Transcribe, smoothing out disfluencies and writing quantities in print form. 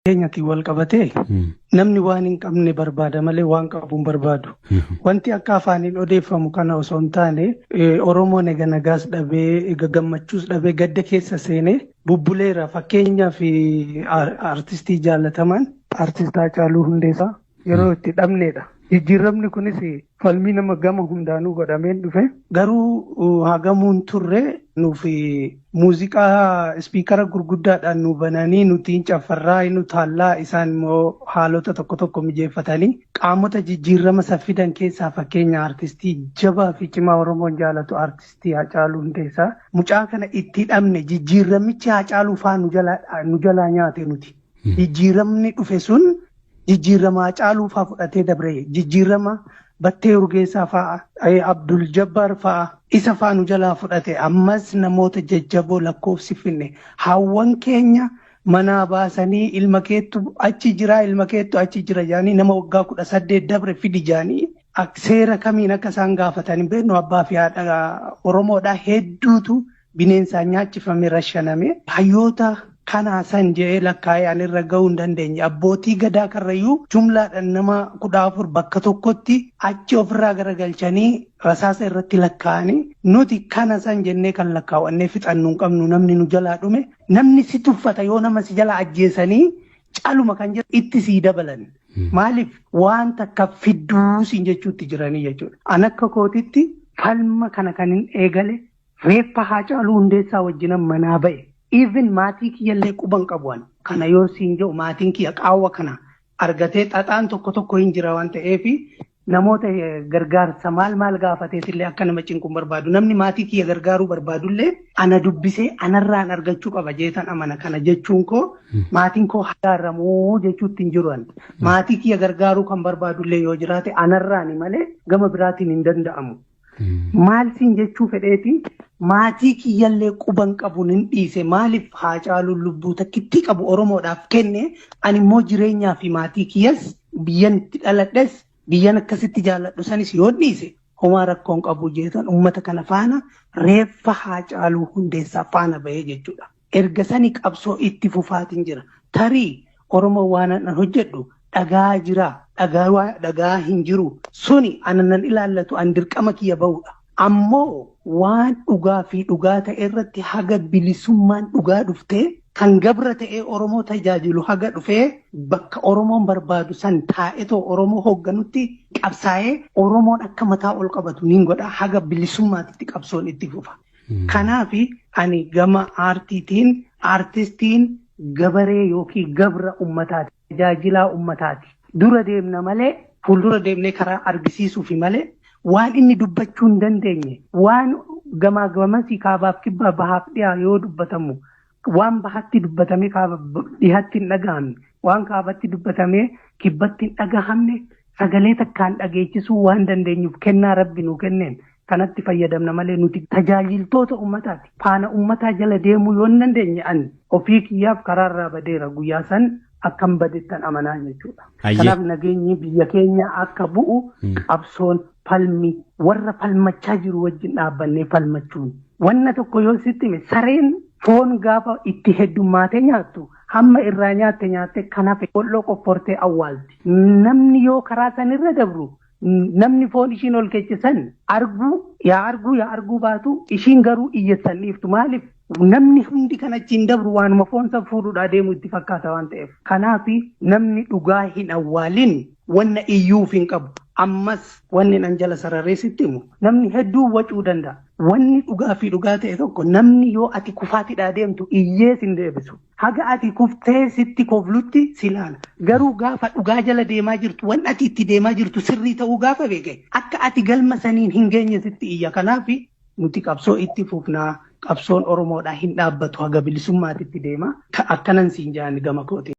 Nageenyatiin wal qabatee namni waan hin qabne barbaada malee waan qabu hin barbaadu. Wanti akka afaaniin odeeffamu kana osoo hin taane, Oromoon ega nagaas dhabee, ega gammachuus dhabee, gadda keessa seenee bubbuleera. Fakkeenyaaf, artistii jaallatamaan artist Haacaaluu Hundeessaa yeroo itti dhabneedha. Jijjiiramni kunis falmii nama gama hundaanuu godhameen dhufe. Garuu hagamuun turre nuuf muuziqaa speaker gurguddaadhaan nu bananii, nuti hin caffarraa, nu taallaa, isaan immoo haalota tokko tokko mijeeffatanii qaamota jijjiirama saffidan keessaa, fakkeenya, artistii jabaa fi cimaa Oromoon jaalatu, artistii Haacaaluu Hundeessaa, mucaa kana itti dhabne. Jijjiiramichi Haacaaluu faa nu jalaa nyaate nuti. Jijjiiramni dhufe sun jijjiirama Haacaaluu faa fudhatee dabre, jijjiirama Battee Urgeessaa faa, Abdul Jabbaar faa, isa faa nu jalaa fudhate. Ammas namoota jajjaboo lakkoofsi finne, hawwan keenya manaa baasanii, ilma keettu achi jira, ilma keettu achi jira jaanii, nama waggaa 18 dabre fidi jaanii, seera kamiin akka isaan gaafatan hin beeknu. Abbaa fi haadha Oromoodhaa hedduutu bineensaan nyaachifame, rashaname. Hayyoota kanaa san jedhee lakkaa'ee ani irra gahuu hin dandeenye. Abbootii gadaa karrayyuu jumlaadhaan nama 14 bakka tokkotti achi ofirraa garagalchanii rasaasa irratti lakkaa'anii, nuti kana san jennee kan lakkaawwannee fixannu hin qabnu. Namni nu jalaa dhume, namni si tuffata yoo nama si jalaa ajjeesanii caluma kan jedhu itti sii dabalan. Maaliif waan takka fidduu siin jechuutti jiranii jechuudha. An akka kootitti falma kana kan hin eegale reeffa Haacaaluu Hundeessaa wajjinan manaa ba'e. Even maatii kiyyallee quban qabu. Kana yoo siin jedhu, maatiin kiyya qaawwa kana argatee xaxaan tokko tokko hin jira waan ta'eef, namoota gargaarsa maal maal gaafateetillee akka nama cinquun barbaadu. Namni maatii kiyya gargaaruu barbaadullee ana dubbisee anarraan argachuu qaba jeetan amana. Kana jechuun koo maatiin koo gargaaramuu jechuutti hin jiru. Maatii kiyya gargaaruu kan barbaadullee yoo jiraate anarraani malee gama biraatiin hin danda'amu. Maal siin jechuu fedheeti, maatii kiyyallee quban qabuun hin dhiise. Maaliif? Haacaaluun lubbuu takkittii qabu Oromoodhaaf kenne. Ani immoo jireenyaa fi maatii kiyyas, biyyan itti dhaladhes, biyyan akkasitti jaalladhu sanis yoo dhiise homaa rakkoon qabu jeetan ummata kana faana reeffa Haacaaluu Hundeessaa faana bahee jechuudha. Erga sani qabsoo itti fufaatiin jira. Tarii Oromoo waan an hojjedhu dhagaa jira, dhagaa hin jiru, suni ana nan ilaallatu, an dirqama kiyya bahudha. Ammoo waan dhugaa fi dhugaa ta'e irratti haga bilisummaan dhugaa dhuftee, kan gabra ta'ee Oromoo tajaajilu haga dhufee bakka Oromoon barbaadu san taa'etoo Oromoo hoogganutti, qabsaa'ee Oromoon akka mataa ol qabatu niin godha. Haga bilisummaatitti qabsoon itti fufa. Kanaaf ani gama aartiitiin, aartistiin gabaree yookiin gabra ummataati. Tajaajilaa ummataati. Dura deemna malee, fuuldura deemnee karaa argisiisuufi malee, waan inni dubbachuu hin dandeenye, waan gamaa gamasii, kaabaaf kibbaa, bahaaf dhiyaa yoo dubbatamu, waan bahatti dubbatamee kaaba dhihatti hin dhagahamne, waan kaabatti dubbatamee kibbatti hin dhagahamne, sagalee takkaan dhageechisuu waan dandeenyuuf kennaa Rabbi nuu kenneen kanatti fayyadamna malee, nuti tajaajiltoota ummataati. Faana ummataa jala deemuu yoo hin dandeenye, ani ofii kiyyaaf karaarraa badeera, guyyaa san akkam badettan amanaa jechuudha. Kanaaf nageenyi biyya keenya akka bu'u qabsoon falmi warra falmachaa jiru wajjin dhaabbannee falmachuun. Wanna tokko yoo sitti hime, sareen foon gaafa itti heddummaatee nyaattu, hamma irraa nyaatte nyaatte kan hafe bolloo qoffortee awwaalti. Namni yoo karaa sanirra dabru, namni foon ishiin ol keessisan arguu yaa arguu yaa arguu baatu, ishiin garuu iyyatsan dhiiftu. Maaliif? Namni hundi kan achiin dabru waanuma foon san fuudhuudhaa deemu itti fakkaata waan ta'eef. Kanaaf namni dhugaa hin awwaalin wanna iyyuuf hin qabu. Ammas wanni nan jala sararee sitti himu, namni hedduu wacuu danda'a. Wanni dhugaa fi dhugaa ta'e tokko, namni yoo ati kufaatidhaa deemtu iyyee sin deebisu. Haga ati kuftee sitti koflutti si ilaala. Garuu gaafa dhugaa jala deemaa jirtu, wanni ati itti deemaa jirtu sirrii ta'uu gaafa beeke, akka ati galma saniin hin geenye sitti iyya. Kanaaf nuti qabsoo itti fufnaa, qabsoon Oromoodhaa hin dhaabbatu, haga bilisummaatitti deema. Akkanan siin jedhan gama kootiin.